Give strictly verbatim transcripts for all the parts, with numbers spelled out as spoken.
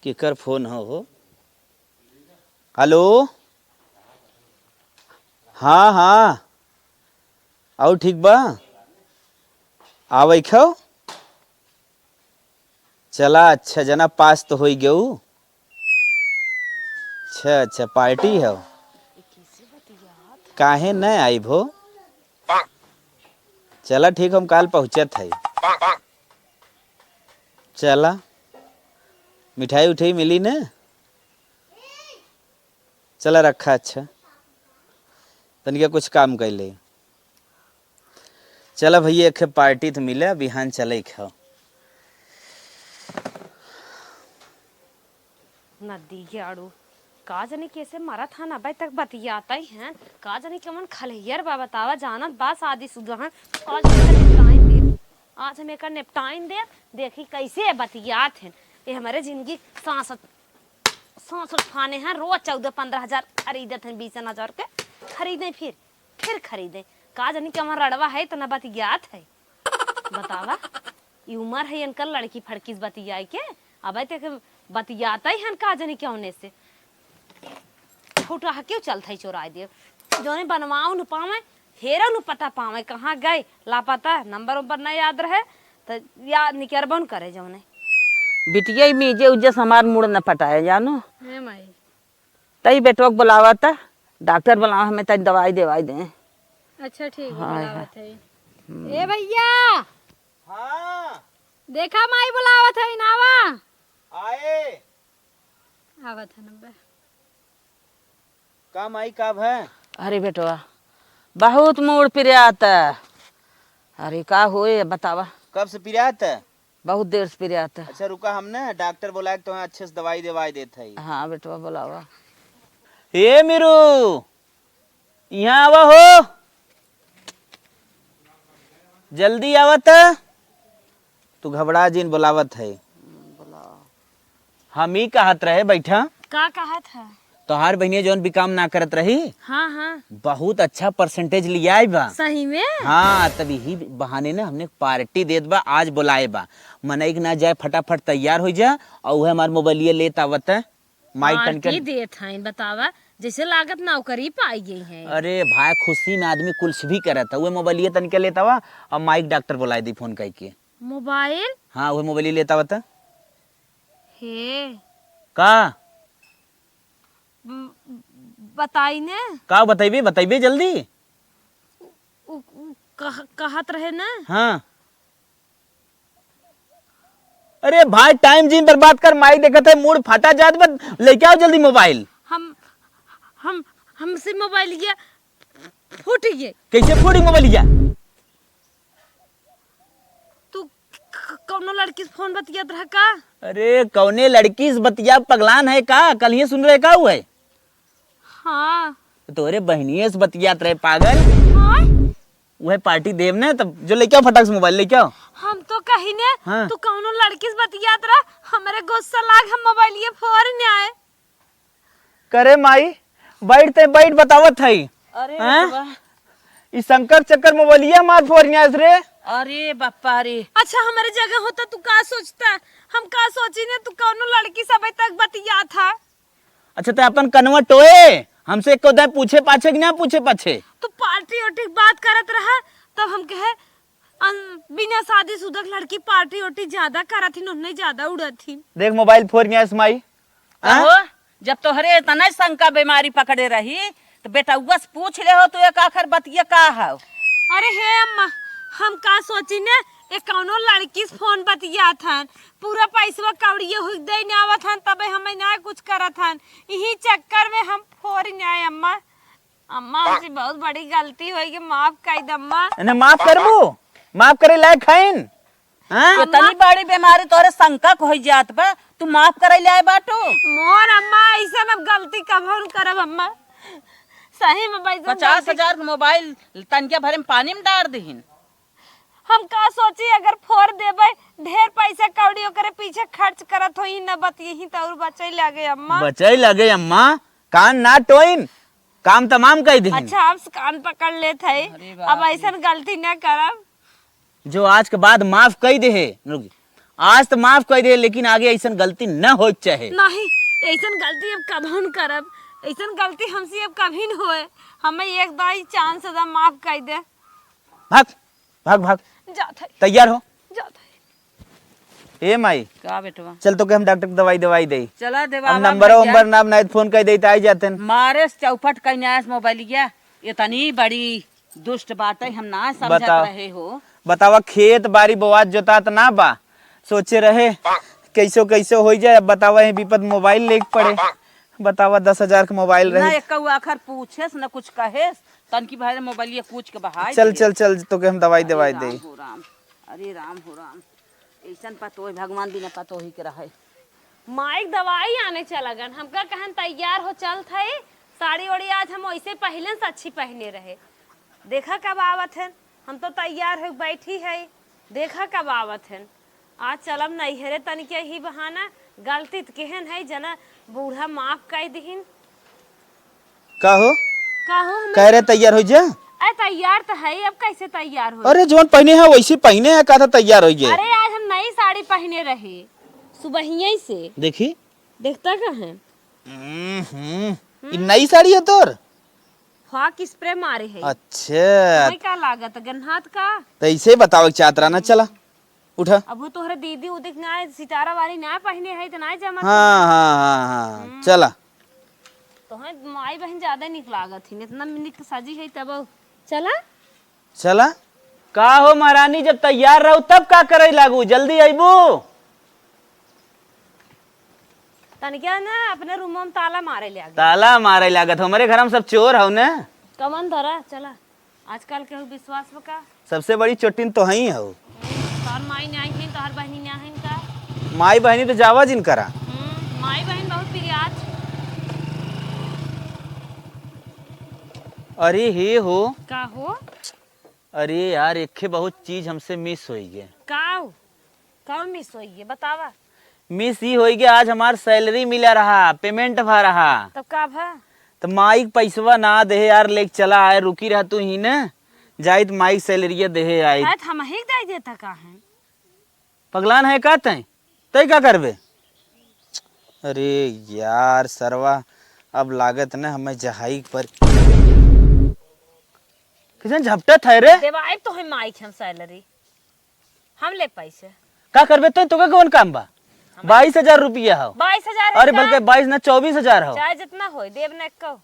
केकर फोन हो, हो? हेलो? हाँ, हाँ। अउर ठीक बा? आवै खौ? चला, अच्छा जना पास तो होई गऊ। अच्छा, अच्छा, पार्टी है। काहे न आइब हो? चला, ठीक, हम काल पहुँचत है। चला, मिठाई उठाई मिली न? चला, रखा, अच्छा, तनिका कुछ काम कर ले। चला भैया, एक पार्टी तो मिले, बिहान चले खाओ। नदी के आड़ू, का जाने कैसे मरत हन, अबे तक बतियात ही हैं। का जाने कमन खलहियर बा, बतावा, जानत बा शादीशुदा हन। आज हम एकर निपटाइन देब, आज हम एकर निपटाइन देब। देखी कैसे बतियात हन, ये हमारे जिंदगी सांस, सांस फाने हैं। रोज चौदह पन्द्रह हजार खरीदत हैं, बीस हजार के खरीदें, फिर फिर खरीदे। का जानी कमर रड़वा है, इतना बतियात है। बतावा, ई उमर है इनकर लड़की फड़की से बतियाए के? अबे ते के बतियात ही हन, का जानी कौने से। छोटा है, क्यों चलत है चोराए दे। जौने बनवाओ न पावे, हेरो न पता पावे, कहाँ गए, लापता, नंबर उम्बर नहीं याद रहे, तो याद निकरबो न करे जौने। बिटिया, ई मीजे उज्जे से हमार मूड़ न पटाए, जानो। हे माई। तई बेटवा के बुलावा त, डॉक्टर बुलावा, हमें तई दवाई देवाई दे। अच्छा, ठीक है, हाँ, बुलावत हाँ। है। हम्म। ए भैया। हाँ। देखा, माई बुलावत है, नावा। आए। आवत है नंबर। का माई, का भय? अरे बेटवा, बहुत मूड़ पिरात। अरे का होए, बतावा। कब से पिरात? बहुत देर से पिरात। अच्छा रुका, हम ना डॉक्टर बुलाए के तो अच्छे से दवाई देवाई देत है। हाँ बेटवा, बुलावा। ए मीरू, यहाँ आवा हो, जल्दी आवा त। तू घबरा जिन, बुलावत है। हम्म, बुलावा। हम ई कहत रहे, बैठा। का कहत है? तोहार बहिनिया जौन भी काम ना करत रही, हाँ, हाँ। बहुत अच्छा परसेंटेज लियाई बा। सही में? हाँ, तब यही बहाने ना हमने पार्टी देत बा, आज बुलाए बा। मनई के ना जाए, फटाफट तैयार हो जा, और उहे हमार मोबाइलिया लेत आवत है। माइक पार्टी तनिके देत हैं, बतावा, जैसे लागत नौकरी पाई गई है। अरे भाई, खुशी में आदमी कुछ भी करत है। उहे मोबाइलिया तनिके लेत आवा, और माइक डॉक्टर बुलाए दी फोन करके। मोबाइल? हाँ, उहे मोबाइलिया लेत आवत है। हे। का? ब-, बताई ने। का बतइबे, बतइबे जल्दी। उ, उ कह-, कहत रहे ना। हाँ। अरे भाई, टाइम जिन बर्बाद कर, माई देखत है, मूड़ फाटा जात बा, लेके आओ जल्दी मोबाइल। हम, हम, हमसे मोबाइल ये फूट गए। कैसे फूटी मोबाइल ये? तू क-, कौनो लड़की से फोन बतियात रहा का? अरे, कौने लड़की से बतिया, पगलान है का? कल ही सुन रहे का हुआ है? हाँ। तो तोरे बहिनिये से बतियात रहे, पागल। हाँ? वह पार्टी देव ने, तब जो लेके आओ फटाक से मोबाइल, लेके आओ। हम तो कही ने, हाँ। तू कौनो लड़की से बतियात रहा, हमरे गुस्सा लाग, हम मोबाइल ये फोड़ ने आए। करे माई, बैठ ते बैठ, बतावत है। अरे हैं? बेटवा। ई शंकर चक्कर मोबाइलिया मार फोड़ न्यास रे। अरे बापा रे। अच्छा, हमारे जगह होता तू का सोचता? हम का सोची ने, तू कौनो लड़की से अबे तक बतियात है। अच्छा, ते अपन कनवा टोए, हमसे एको दाय पूछे पाछे कि ना पूछे पाछे? तू पार्टी ओटी के बात करत रहा, तब हम कहे, अन-, बिना शादीशुदा के लड़की पार्टी ओटी ज्यादा करत ही, उन्हें ज्यादा उड़त ही। देख मोबाइल फोड़ न्यास माई। हाँ? कहो, जब तोहरे इतना शंका बीमारी पकड़े रही, तो बेटउआ से पूछ ले हो, तू एक आखर बतिया का है? अरे हे अम्मा, हम का सोची ने, ये कौनो लड़की से फोन बतियात हन, पूरा पैसवा कौड़िया हुई दे ने आवत हन, तबे हमें ना कुछ करत हन, यही चक्कर में हम फोड़ न्याय अम्मा। अम्मा, हमसे बहुत बड़ी गलती होई गई, माफ कर दे अम्मा। इन्हें माफ करबू? माफ करे लायक हईन? हाँ? इतनी बड़ी बीमारी तोरे शंका को होई जात बा, तू माफ करे ले आए बाटू? मोर अम्मा, ऐसा अब गलती कबहू न करब अम्मा। सही में भाई साहब, पचास हजार के मोबाइल तनके भरे में पानी में डार दिहिन। हम का सोची, अगर फोड़ देबे, ढेर पैसा कौड़ी ओकरे पीछे खर्च करत होई, न बतियही त और बचै लागे अम्मा। बचै लागे अम्मा, कान ना टोइन, काम तमाम कई दिहिन। अच्छा, अब से कान पकड़ लेत है, अरे बाप अब रे। ऐसन गलती न करब। जो आज के बाद माफ कई दे है, रुक, आज त माफ कइ दे, लेकिन आगे अइसन गलती न होइ चाहे। नहीं, अइसन गलती अब कबहूँ न करब। अइसन गलती हमसे अब कभी न होए। हमें एक दाई chance दा, माफ कइ दे। भाग, भाग, भाग। जात है। तैयार हो। जात है। ए माई, का बेटवा? चल तोके हम डॉक्टर के दवाई दवाई देई। चला देवा हम। नंबर भैया। उम्बर नाम नाहित फोन कइ देई त आई जातेन। मारे से चौपट कइ नास मोबाइलिया। इतनी बड़ी दुष्ट बात है, हम ना समझत बताओ। रहे हो। बतावा, खेत बारी बोआत जोतात ना बा, सोचे रहे कैसो कैसो होइ जाए। अब बतावा, ये विपद मोबाइल लेके पड़े। बतावा, दस हजार के मोबाइल ना रहे। एक आखर पूछेस, ना कुछ कहेस, तनकी भर मोबाइलिया कूच के बहाई चल, दिए। चल, चल, तोके हम दवाई अरे दवाई राम देई। हो राम, अरे राम हो राम, अइसन पतोह भगवान बिना पतोही के रहे। माई के दवाई आने चला गन, हमका कहन तैयार हो चलत है, साड़ी ओड़ी आज हम वैसे पहले से अच्छी पहने रहे, देखा कब आवत हन, हम तो तैयार हो बैठी है, देखा कब आवत हन। आज चलब नैहरे तनिके ही बहाना, गलती त केहन है जना, बूढ़ा माफ कइ दिहिन। का हो? का हो, हम कह रहे तैयार होइ जा। अरे तैयार त है, अब कैसे तैयार हो? अरे जवन पहने है वैसे पहने है, का था तैयार होइ गए। अरे आज हम नई साड़ी पहने रहे सुबहिये से। देखी। देखता का है? हम्म, हम्म। ई नई साड़ी है तोर? हाँ, किस स्प्रे मारे है? अच्छा। तुम्हें का लागत, गन्हात का? त ऐसे बतावे के चाहत रहा ना, चला। उठा। अब वो तोहरे दीदी उदिक ना, सितारा वाली ना पहने है, त ना जमा हाँ, हाँ, हाँ, हाँ, हम्म। चला। तोहे माई बहन ज्यादा निक लागत ही, इतना निक सजी है तब। चला। चला। का हो महारानी, जब तैयार रहू तब का करे लागू, जल्दी अइबू? तनिका ना अपने रूम में ताला मारे लागे। ताला मारे लागत, हमरे घर में सब चोर हौ ना। कमन धरा, चला। आजकल केहू विश्वास बा का? सबसे बड़ी चोटिन तोहई हौ। तोहर माई नाहीं हिन, तोहर बहिनी नाहीं हिन का? माई बहिनी तो जावा जिन करा। हम्म, माई बहिन बहुत प्रियात। अरे हे हो। का हो? अरे यार, एक बहुत चीज हमसे मिस होइ गए। का? का मिस होइ गए, बतावा। मिस ई होइ गए, आज हमार सैलरी मिला रहा, पेमेंट भा रहा। तब का भा? त माई के पैसवा ना देहे यार, लेके चला आए, रुकी रह तू ही न, जाइत माई के सैलरिया देहे आई। अरे त हमही के दे देता का है? पगलान है का तैं? तैं का करबे? अरे यार सरवा, अब लागत न हमें जहाई पर। किसन झपटत है रे? देवाइब तो है माई के हम सैलरी। हम ले पैसे। का करबे तैं? तोके कौन काम बा? हमें बाईस हजार रुपया हौ। बाईस हजार है अरे का? बल्कि बाईस ना, चौबीस हजार हौ। चाहे जितना होय, देब ना एको।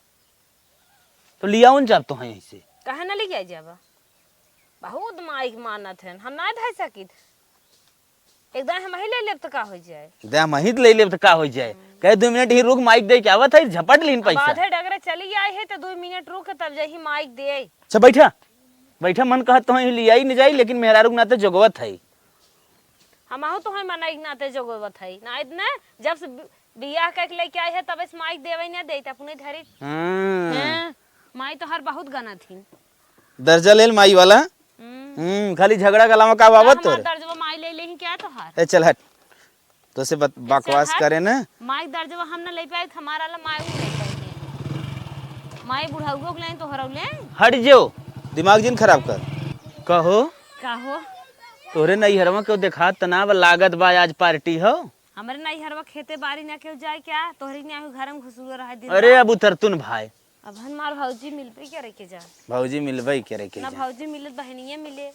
तो लियाउन जाब तो है ऐसे। काहे ना लिया जाबा? बहुत माई के मानत हन, हम ना धै सकित। एक दाएं हम ही ले लेब त का होइ जाए? दे हम ही ले लेब त का होइ जाए? हम्म। कहे, "दो मिनट ही रुक, माइक दे के आवत है, झपट लीन अब पैसा।" आधे डगरे चली आए है त दो मिनट रुक, तब जाही माइक दे। अच्छा, बैठा, बैठा, मन कहत तो ही लियाई न जाई, लेकिन मेहरारू के नाते जोगवत है। हमहू तो है मनई के नाते जोगवत है। ना इतने, जब से बि-, बियाह करके लेके आई है, तब से माइक देवे ना देत, अपने धरी। हाँ। हैं, माई तो हर बहुत गना थी। दर्जा लेल माई वाला। हम्म। हम्म, खाली झगड़ा के अलावा का बाबत हमार तोर? दर्जवा माई ले लेही क्या तोहार? ए, चल हट। तो से बत-, ए, चल बकवास हट। करे ना। माई दर्जवा हम ना ले पाए, हमारा ला माई ले पाए। माई बुढ़ाऊ के लेन तो हरौ ले। हट जो, दिमाग जिन खराब कर। कहो। कहो। तोरे नैहरवा केहू देखात त ना बा, लागत बा आज पार्टी हौ। हमरे नैहरवा खेते बारी ना केहू जाए क्या? तोहरी ना घर में घुसुआ रहे दिन अरे रात। अब उतरतुन भाई। अब हमार भौजी मिलबे करे के जा। भौजी मिलबे करे के ना जा। भौजी मिलत बहनिया मिले।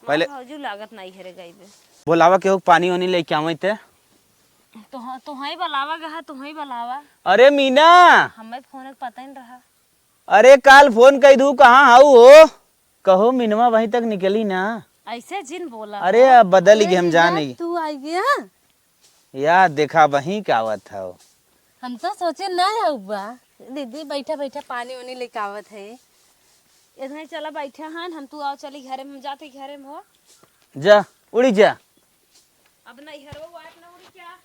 पहले हमार भौजी लागत नहीं हेरे गई बे। बोलावा केहू पानी वानी लेके आवे ते। तो, तो ही बोलावा गहा, तो ही बोलावा। अरे मीना। हमें फोन के पता ही नहीं रहा। अरे काल फोन कई दू, कहाँ हाउ हो? कहो मिनवा वहीं तक निकली ना। ऐसे जिन बोला अरे हो। अब बदल अरे गए हम मीना, जाने। तू आई गया? या देखा वहीं का आवत हौ। हम तो सोचे ना हौ बा। दीदी बैठा बैठा पानी उनी लेके आवत है। इधर चला बैठा हन, हम तू आओ चली घरे में, हम जाते घरे में हो। जा, उड़ी जा। अब नैहरवा वाट ना उड़ी क्या?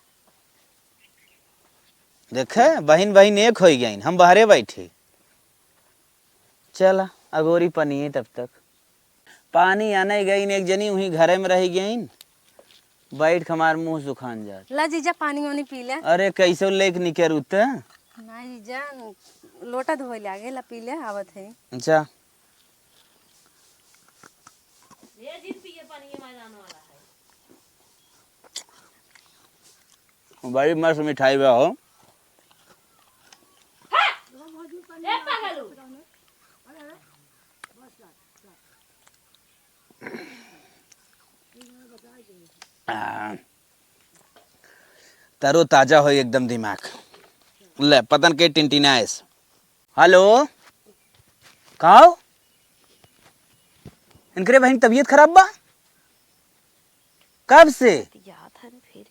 देखे, बहिन बहिन एक होइ गइन, हम बहरे बैठे। चला, अगोरी पनिये तब तक। पानी आने गइन, एक जनी उहीं घरे में रहि गइन। बैठ के हमार मुँह सुखान जात। ला जीजा, पानी वानी पी ले। अरे, कैसो लेके निकरू त? ना जीजा, लोटा धोए लागे, ला पी ले, आवत है। अच्छा। ये जिन पिए पानी, ये मैदान वाला है। बड़ी मस्त मिठाई बा हो। ए पागल। आ, तरोताजा हो एकदम दिमाग। ले, पतन के टिनटिनाइस। हेलो, का हो? इनकरे बहिन तबीयत खराब बा? कब से? याद है ना फिर।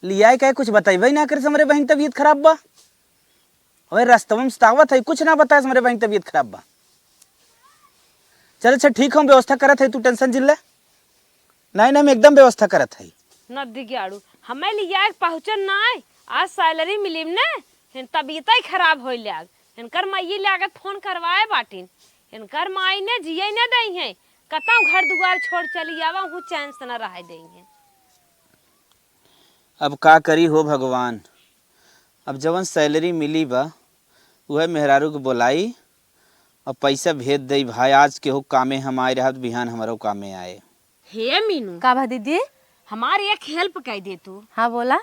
लियाए के कुछ बतइबे ना करे से हमरे बहिन तबीयत खराब बा। अबे रस्तवा में सुतावत है, कुछ ना बताए से हमरे बहिन तबीयत खराब बा। चल अच्छा ठीक, हम व्यवस्था करत है, तू टेंशन जिन ले। नहीं, नहीं, हम एकदम व्यवस्था करत है। नदी गाड़ू, हमें लियाए के पहुँचन नाय। आज सैलरी मिली ने, हिन तबीयत ही खराब होई लाग। इनकर माई लागत फोन करवाए बाटिन। इनकर माई ने जिए न दई है, कतौ घर दुआर छोड़ चली आवा, हूँ चैन से न रह दई है। अब का करी हो भगवान, अब जवन सैलरी मिली बा, उहे मेहरारू के बोलाई, अब पैसा भेज दई भाई। आज केहू कामे हम आए रहत, बिहान हमरो कामे आए। हे मीनू। का बा दीदी? हमार एक हेल्प कई दे तू। हाँ, बोला।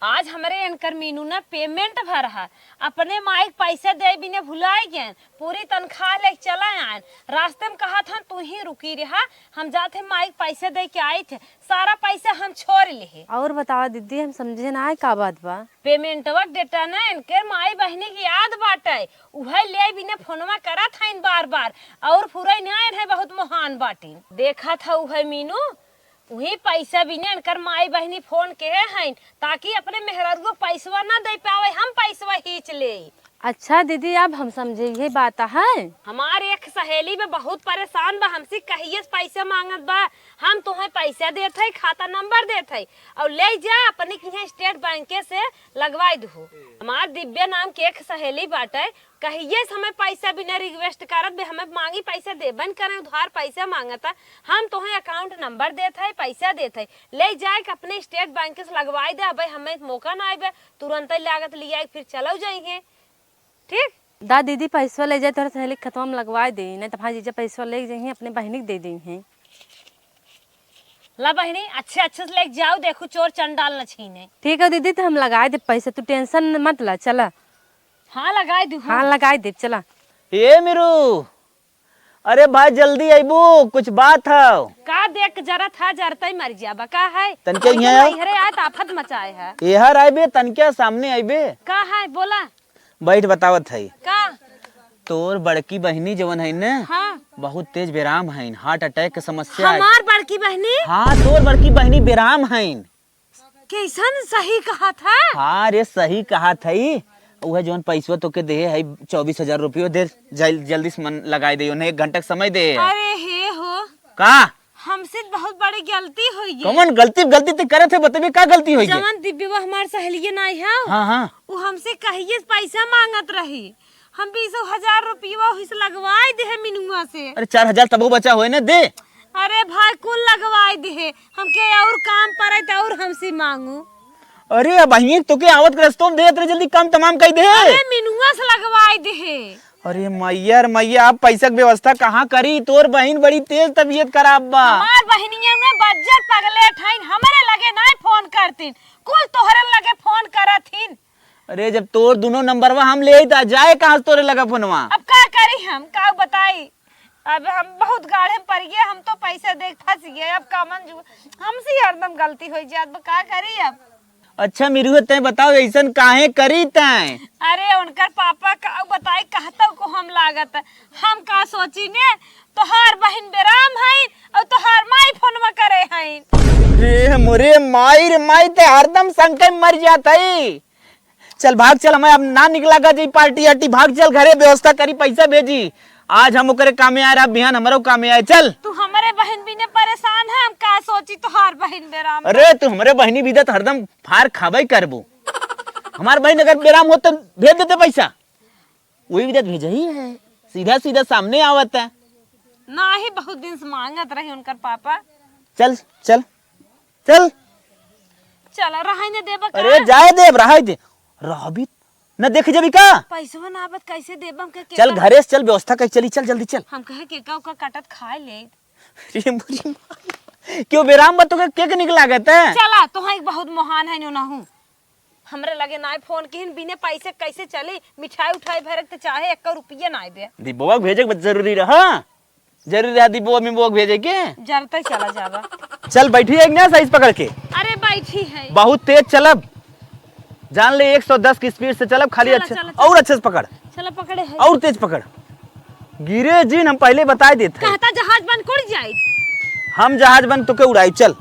आज हमरे इनकर मीनू ना पेमेंट भर है, अपने माई के पैसे दे बिने भुलाई गए, पूरी तनख्वाह लेके चला आए। रास्ते में कहा था तू ही रुकी रहा, हम जाते माई के पैसे दे के आई थे, सारा पैसा हम छोड़ ले। और बतावा दीदी, हम समझे ना आए का बात बा। पेमेंटवा के डेटा ना इनके माई बहिनी के याद बाटे, उहे ले बिने फोनवा करत हईन बार बार, और फुरई ना है बहुत महान बाटिन। देखा था उहे मीनू, उही पैसा बिने इनकर माई बहिनी फोन के हईन, ताकि अपने मेहरारू को पैसवा ना दे पावे, हम पैसवा खींच ले। अच्छा दीदी, अब हम समझे, ये बात है। हमार एक सहेली बा बहुत परेशान बा, हमसे कहिए से पैसा मांगत बा, हम तुम्हें पैसा देत है, खाता नंबर देत है, और ले जा अपने के यहाँ स्टेट बैंक से लगवाई दू। हमार दिव्या नाम के एक सहेली बाटे, कहिए से हमें पैसा बिना रिक्वेस्ट करत बे, हमें मांगी पैसा देबन करे, उधार पैसा मांगता। हम तोहे अकाउंट नंबर देत है, पैसा देत है, ले जाए के अपने स्टेट बैंक से लगवाई दे। अबे हमें मौका ना आइबे, तुरंत ही लागत लिया फिर चलो जाइए। ठीक? दा दीदी, पैसवा ले जाए तोहरे सहेली के खतवा में लगवाए दे, नहीं तो भाई जीजा पैसवा ले जाइए, अपने बहिनी के दे दी हैं। ला बहिनी, अच्छे अच्छे से लेके जाओ, देखो चोर चंडाल न छीने। ठीक है दीदी, तो हम लगाए दे पैसा, तू टेंशन मत ला, चला। हाँ, लगाए दू, हाँ। हाँ, लगाए दे, चला। ए मीरू, अरे भाई जल्दी अइबू, कुछ बात है। का देख जरत है, जरते मर जाबा, का है? तनके अभी यहाँ आओ। इहरे आए त आफत मचाए है। एहर आइबे, तनके सामने आइबे। का है, बोला। बैठ, बतावत है। का? तोर बड़की बहिनी जवन है न, हाँ। बहुत तेज बेराम है, हार्ट अटैक के समस्या है। हमार बड़की बहिनी? हाँ, तोर बड़की बहिनी बेराम है। कैसन सही कहा था? हाँ रे, सही कहा था। उहे जवन पैसवा तोके देहे है, चउबीस हजार रुपयो दे, जल-, जल्दी से मन लगाए दे, उन्हें एक घंटा के समय दे। अरे हे हो। का? हमसे बहुत बड़ी गलती होइ गई। कौन गलती? गलती ते करत है, बतबे का गलती होइ गई? जवन दिव्यवा हमार सहेलिया नाई है, हाँ, हाँ। वो हमसे कहिए से पैसा मांगत रही, हम बीस हजार रुपया वही से लगवाए दे है मिनुआ से। अरे चार हजार तबो बचा होए ना, दे। अरे भाई, कुल लगवाए दे है, हमके और काम पड़े तो और हमसे मांगू। अरे अब अहिए तोके आवत के रस्तों में देत रहे, जल्दी काम तमाम कई दे। अरे मिनुआ से लगवाए दे है। अरे मैया रे मैया, अब पैसा के व्यवस्था कहाँ करी? तोर बहिन बड़ी तेज तबीयत खराब बा। हमार बहिनिया में बज्जर पगले ठैन, हमरे लगे नाई फोन करतीन, कुल तोहरे लगे फोन करत हिन। अरे जब तोर दुनो नंबरवा हम ले आई त जाए कहाँ से तोरे लगा फोनवा? अब का करी हम, का बताई? अब हम बहुत गाढ़े में पड़ गए, हम तो पैसा देख फंस गए। अब का मंजू, हमसे हरदम गलती हो जात बा, का करी अब? अच्छा मिरुआ, तैं बताओ, ऐसन काहे करी तैं? अरे, उनकर पापा का बताई, कहतौ को हम लागत। हम का सोची ने, तोहार बहिन बेराम हईन और तोहार माई फोनवा करे हईन। रे मोरे माई रे माई, तैं हरदम शंका में मर जात हई। चल भाग चल, हमें अब ना निकला का जी पार्टी आर्टी, भाग चल घरे, व्यवस्था करी, पैसा भेजी। आज हम ओकरे कामे आए रहा, बिहान हमरो कामे आए, चल। तू हमरे बहिन बिने परेशान है, हम का सोची तोहार बहिन बेराम। अरे तू हमरे बहिनी बिदत हरदम फार खाबे करबू। हमार बहिन अगर बेराम होत त भेज देते पैसा, वही बिदत भेजही है, सीधा सीधा सामने आवत है। नाही, बहुत दिन से मांगत रही उनकर पापा। चल चल चल। चल, रहाई ने देबा का? अरे जाए दे, अब रहाई दे। रहबी न देख जबी का? पैसवा ना आवत, कैसे देबा हमके? चल केका? घरे से चल, व्यवस्था कई चली, चल जल्दी चल। हम कहे केका ओका काटत खाए ले। रे मोरी माई। क्यों बेराम बा, तोके के, के निक लागत है? चला, तोहई बहुत मोहान है नो नाहू। हमरे लगे नाय फोन किहिन, बिने पैसे कैसे चली? मिठाई उठाई भरे के त चाहे एक रुपया नाय बे। दिबोआ के भेजे के जरूरी रहा, जरूरी रहा दिबोआ मिबोआ के भेजे के। जरते चला जाबा। चल बैठी है ना, साइज पकड़ के। अरे बैठी है। बहुत तेज चलब, जान ले एक सौ दस की स्पीड से चलब, खाली चला, अच्छे चला, चला। और अच्छे से पकड़। चला पकड़े है। और तेज पकड़। गिरे जिन, हम पहले बताए देत है। कहता जहाज बन उड़ जाई। हम जहाज बन तोके उड़ाई, चल।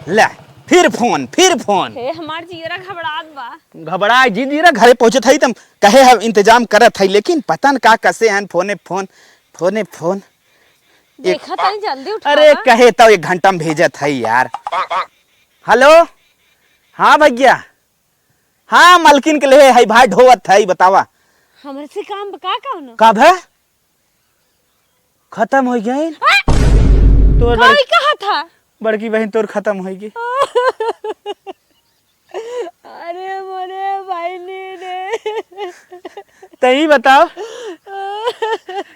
ले, फिर फोन, फिर फोन। हे, हमार जियरा घबरात बा। घबराए जिन जियरा, घरे पहुँचत हई, तम कहे हम इंतजाम करत हई, लेकिन पता न का कसे हन, फोने फोन, फोने फोन। एक देखत हई, जल्दी उठावा। अरे, कहे तो एक घंटा में भेजत हई यार। हेलो, हाँ भैया, हाँ, मलकिन के लेहे हई भाई, ढोवत हई, बतावा। हमरे से काम बा का कौनो? का भे? खतम होइ गइन? आ! तोर बड़-, कोई कहा था? बड़की बहिन तोर खतम होइ गई। अरे मोरे बहिनी रे। त ई बताओ,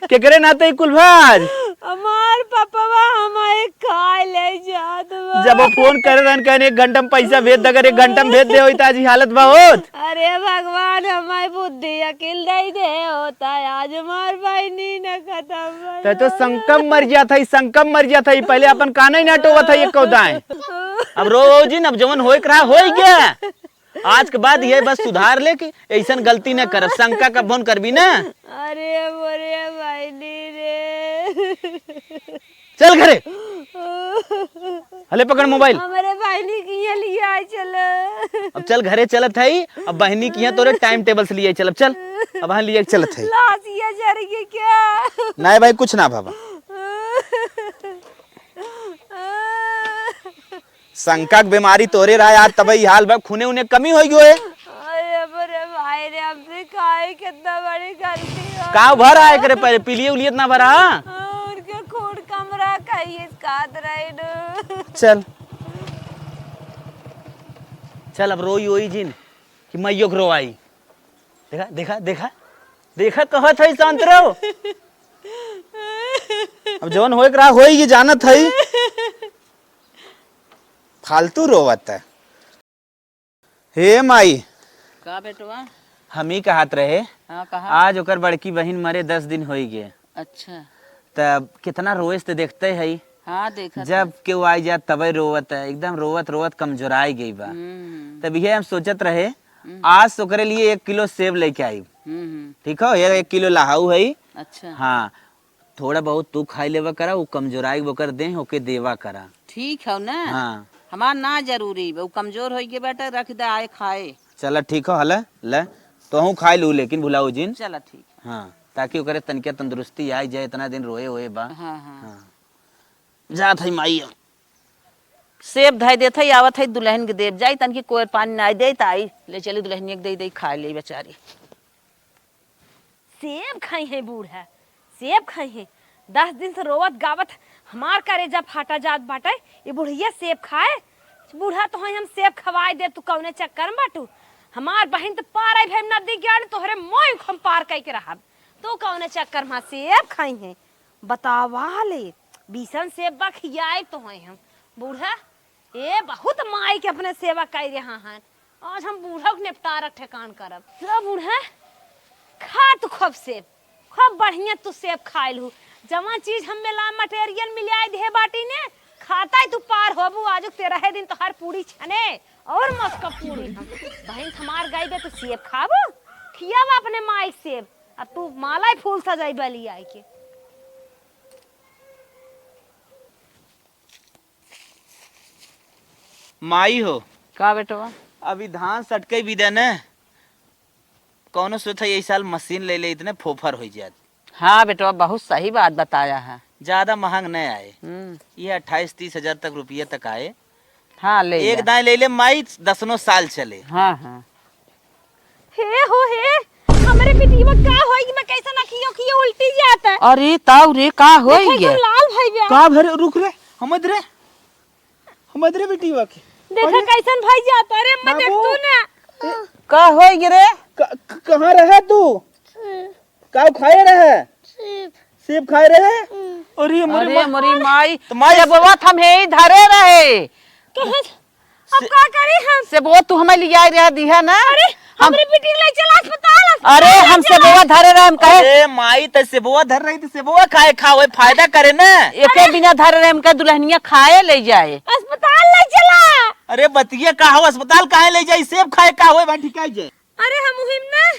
केकरे नाते ई कुल भाज? हमार पपवा हमारे खाए ले जात बा। जब वो फोन करे रहन, कहन एक घंटा में पैसा भेज दे, अगर एक घंटा में भेज दे होई त आज ई हालत बा होत। अरे भगवान, हमारी बुद्धि अकिल दे दे होता, आज हमार बहिनी न खतम भइल त तो होता। संकम मर जात है, संकम मर जात है, पहले अपन कान ही ना टोवत है एको दाएं। अब रो जिन, अब जवन होए के रहा, होई गया। आज के बाद ये बस सुधार ले कि ऐसन गलती न करब, शंका कबहुन करबी ना। अरे मोरे बहिनी रे। चल घरे। हले पकड़ मोबाइल। हमरे बहिनी के यहाँ लियाए चल। अब चल घरे चलत है, अब बहिनी के यहाँ तोरे टाइम टेबल से लियाए चलब, चल। अब हाँ लियाए चलत है। लाश ये जर गई क्या? नहीं भाई, कुछ ना बाबा। शंका के बीमारी तोरे रहा यार, तबे ई हाल बा, खूने उने कमी होइ गयो है। अरे मोरे भाई रे, हमसे काहे कितना बड़ी गलती हो का भर आए करे पहले, पीलिए उलिए इतना भरा? हाँ, उनके खून कम रहा, कहिए खात रहे न। चल। चल अब रोई ओई जिन कि मैयो के रोआई। देखा, देखा, देखा, देखा, कहत है शांत रहो। अब जवन होए के रहा होई, ये जानत है। फालतू रोवत है। हे माई। का बेटवा? हम ही कहत रहे। हाँ, कहा। आज ओकर बड़की बहिन मरे दस दिन होई गए। अच्छा। तब कितना रोएस त देखते है। हाँ, देखत जब है। केहू आई जात तबे रोवत है, एकदम रोवत रोवत कमजोराई गई बा। हम्म। तब ये हम सोचत रहे, हम्म। आज से ओकरे लिए एक किलो सेब लेके आई। हम्म, हम्म। ठीक हो, ये एक किलो लहाऊ है। अच्छा। हाँ, थोड़ा बहुत तू खाई लेवा करा, वो कमजोराई ओकर देह ओके देवा करा। ठीक हौ ना? हाँ। हमार ना जरूरी बा, उ कमजोर होइ गए बाटे, रख दे, आए खाए। चला ठीक हौ, हले, ले, तोहूँ खाए लू, लेकिन भुलाऊ जिन। चला ठीक। हाँ, ताकि ओकरे तनिका तंदुरुस्ती आई जाए, इतना दिन रोए होए बा। हाँ, हाँ। हाँ। जात है माई, सेब धइ देत है, आवत है दुलहिन के देब, जाई तनकी कोयर पानी नाई दे, त आई, ले चली दुलहिनिया के दे, दे, खाए ले बेचारी। सेब खाई है बूढ़ा, सेब खाई है। दस दिन से रोवत गावत हमार करेजा फाटा जात बाटे। ई बुढ़िया सेब खाए, बूढ़ा तो है हम सेब खवाए दे, तू कौने चक्कर में बाटू? हमार बहिन तो पार आई भाई नदी गया, तोहरे मोह हम पार कई के रहब, तू कौने चक्कर में सेब खाई है? बतावा ले, बीसन सेब बा खियाए तो है हम। बूढ़ा, ए बहुत माई के अपने सेवा कई रहा है। आज हम बूढ़ा के निपटारा ठेकान करब। लो बूढ़ा, खा तू खूब सेब, खूब बढ़िया तू सेब खाए लू। जवन चीज हम मिला मटेरियल मिलाए दे बाटी ने, खाता ही तू पार होबू। आज तेरह दिन तोहार पूरी छने और मस्का पूरी हम। बहिन हमार गई बे, तू सेब खाबू, खियावा अपने माई के सेब, अब तू माला ही फूल सजाई बली आई के। माई हो। का बेटवा? अभी धान सटके भी दे ने, कौनो सोच है यही साल मशीन ले ले, इतने फोफर हो जात। हाँ बेटवा, बहुत सही बात बताया है। ज्यादा महंग नहीं आए, हम्म। ये अट्ठाईस तीस हजार तक रुपया तक आए। हाँ, ले एक जा। दाएं ले ले माई, दसनो साल चले। हाँ, हाँ। हे हो हे, हमरे बिटिया का होई कि मैं कैसे ना खियो खियो उल्टी जाता है। अरे ताऊ रे, का होई देखो, गे? एकदम लाल भई गया। का भरे, रुक रे, हमद रे, हमद रे बिटिया के। देखा अरे। कैसन भई जाता। अरे अम्मा, देख बाबू। तू ना। ए, का होई गे रे? क-, क-, कहाँ रहे तू? का खाए रहे? सेब। सेब खाए रहे? हम्म। अरे मोरी अरे माँ। मोरी माई, तो माई सेबवा त हम हेइ धरे रहे। कहाँ? अब से-, का करी हम? सेबवा तू हमें लियाए रहा दिहा ना। अरे, हम हमरे बेटी के ले चला अस्पताल, अस्पताल अरे, ले हम चला। सेबवा धरे रहे, हम कहे अरे माई, त सेबवा धर रही त सेबवा खाए खाओ, फायदा करे ना। एके अरे। बिना धरे रहे, हम कहे दुल्हनिया खाए ले जाए। अस्पताल ले चला। अरे बतिया का हो, अस्पताल काहे ले जाई? सेब खाए का होए भाई, ठिकाई जाए। अरे हम उहिम ना,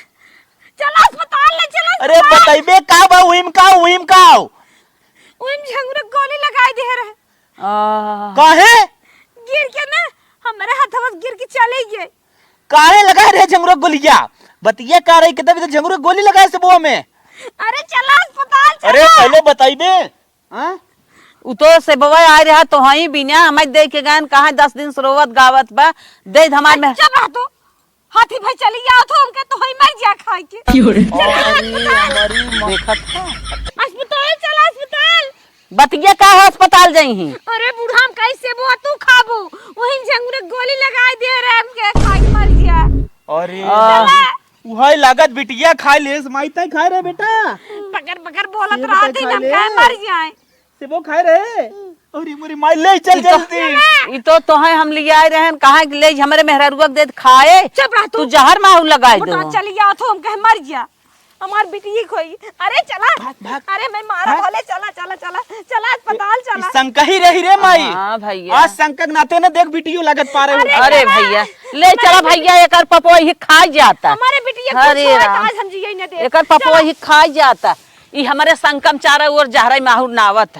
चला अस्पताल ले चला, अरे अस्पताल। बतइबे का बा उहिम का, उहिम का? उहिम झंगुरा गोली लगाई दे रहे। आ। काहे? गिर के ना, हमरे हथवा से गिर के चले गए। काहे लगाए रहे झंगुरा गोलिया? बतिया का रही, कितना भी तो झंगुरा गोली लगाए सेबवा में। अरे चला अस्पताल अरे चला। पहले बतइबे। हाँ? उ तो सेबवा आए रहा तो हई बिना, हमें दे के गए, कहाँ दस दिन से रोवत गावत बा, दे हमार में। चुप रह तू। हाथी भाई चली आओ तो हमके तो हई मर जा खाए के। क्यों रे? चला अरे, अस्पताल। हमारी माँ। देखत है। अस्पताल चला, अस्पताल। बतिया का है, अस्पताल जाई ही। अरे बूढ़ा, हम कहीं सेबवा तू खाबू, वहीं झंगुरे गोली लगाई दे रहे हमके, खाई मर जा। अरे। आ। चला। उहाई लागत बिटिया खाए ले, माई ताई खाए रहे बेटा। पकड़ पकड़ बोलत सेब रहा ताई दिन खाए हम ले। कहे मर जाए। सेबो खाए रहे। अरे मोरी माई, ले चल ई तो, जल्दी। ई तो तोहे हम लियाए रहन, कहाँ के ले हमरे मेहरारुआ के दे खाए। चुप रह तू। तू जहर माहू लगाए दो। चली आओ तो हम कहे मर जा। हमार बिटिया खोई। अरे चला। भाग, भाग। अरे मैं मारा भाग। भले, चला, चला, चला, चला अस्पताल चला। संकही रही रे माई। हाँ भैया। आज संकक नाते न देख बिटियो लागत पारे हो। अरे अरे चला। भैया, ले चला भैया, एकर पपवा ही खाई जाता। हमारे बिटिया अरे कुछ होए तो राम। आज हम जिए न दे। एकर पपवा चला। ही खाई जाता। ई हमरे संकम चारा ओर जहराई माहुर नावत है।